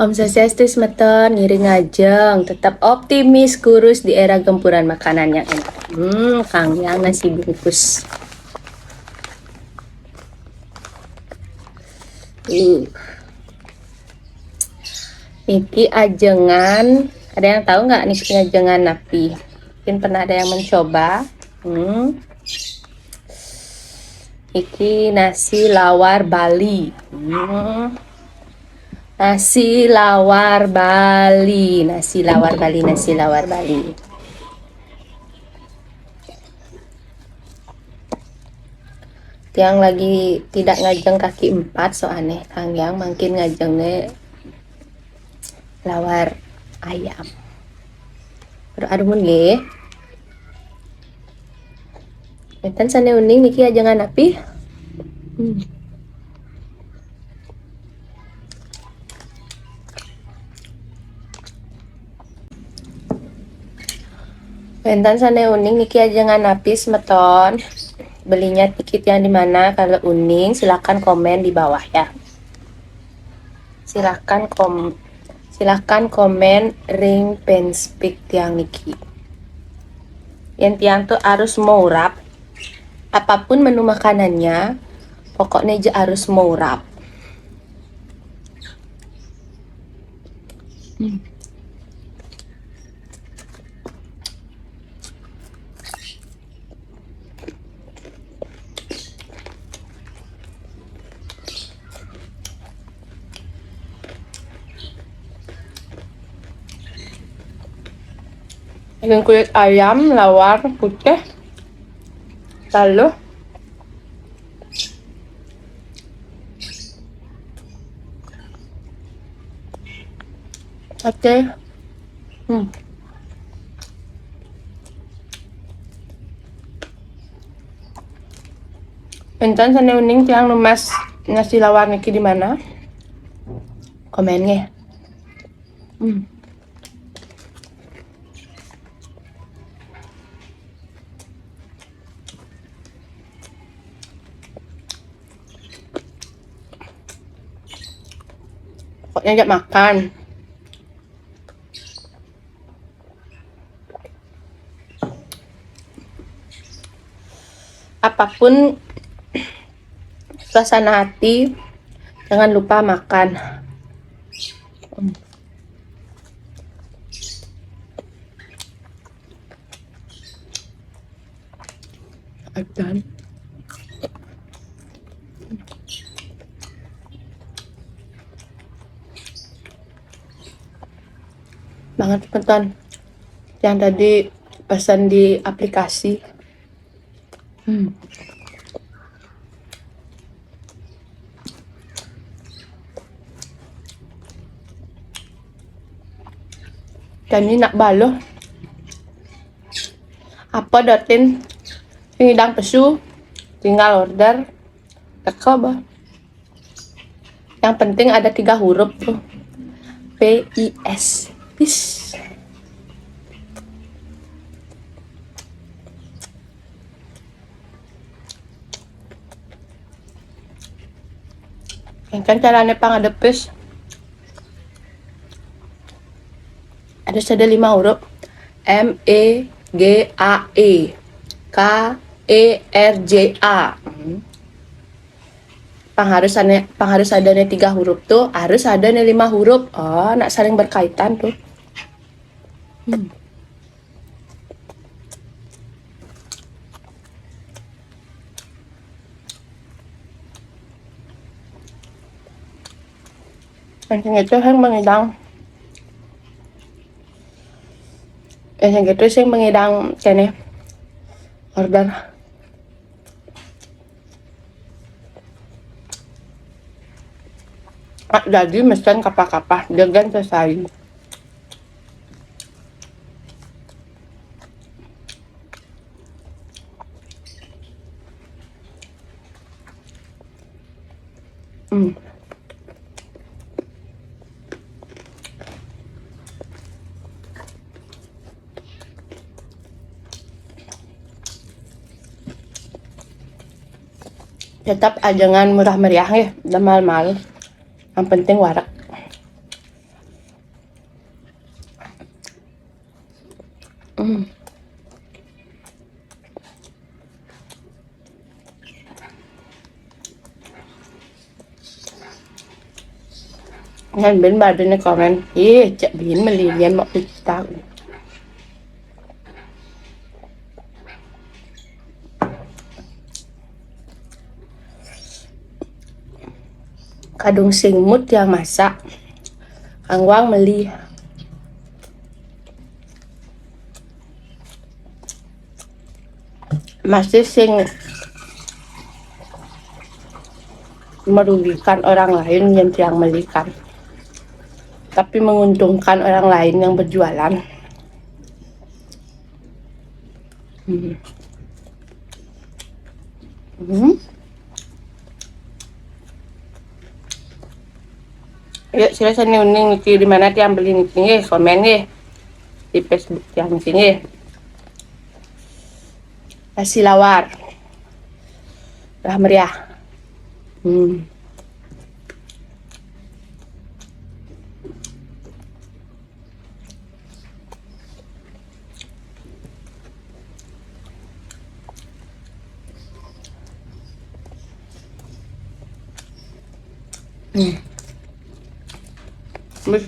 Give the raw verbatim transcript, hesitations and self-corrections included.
Om Swastiastu semeton, ngiring ngajeng, tetap optimis, kurus di era gempuran makanan yang enak. Hmm, Kang Yang nasi bungkus. Uh. Niki ajengan, ada yang tahu nggak niki ajengan napi? Mungkin pernah ada yang mencoba. Hmm. Iki nasi lawar Bali. Hmm. Nasi lawar Bali, nasi lawar Bali, nasi lawar Bali. Tiang lagi tidak ngajeng kaki empat soalnya, Kang Yang mangkin ngajengnya lawar ayam. Aduh, aduh, mun nggih. Enten sane uning niki ajengan napi? Hmm. Enten sane uning niki ajengan napi, semeton? Belinya tiket yang di mana? Kalau uning, silakan komen di bawah ya. Silakan kom silakan komen ring fanspage tiang niki. Yang tiang tuh harus murab, apapun menu makanannya, pokoknya aja harus murab. Hmm. Dengan kulit ayam, lawar putih, lalu sate. Hmm. Enten sane uning tiang numbas nasi lawar niki di mana? Komen nggih. Hmm. Pokoknya ajak makan. Apapun suasana hati, jangan lupa makan. Adan. Banget, semeton. Yang tadi pesan di aplikasi. Hmm. Dan ini nak baloh. Apa dotin? Sing idang pesu, tinggal order. Teko bah. Yang penting ada tiga huruf tuh. P I S. Pis. Yang kan caranya pangadepis. Ada sada lima huruf. M E G A E K E R J A. Hmm. Pang harus ada, pang harus ada nih tiga huruf tuh, harus ada nih lima huruf. Oh, nak saling berkaitan tuh. Hmm. Yang itu yang mengidang. Yang itu sih mengidang kene order. Ah, jadi mesen kapah-kapah, dengan selesai. Hmm. Tetap ajengan murah meriah ya, dan mahal-mahal. Yang penting wareg. Hen, ben badu ne komen. Ih, cak bin meli, yen mok pitak. Kadung sing mut yang masak. Kangguang meli. Masih sing merugikan orang lain yang tiang melikan, tapi menguntungkan orang lain yang berjualan. Hmm. Hmm. Ayo, sira sane uning niki di mana tiang beli niki nggih, komen nggih. Di Facebook tiang niki nggih. Nasi lawar. Lah meriah. Hmm. Hmm. Wis.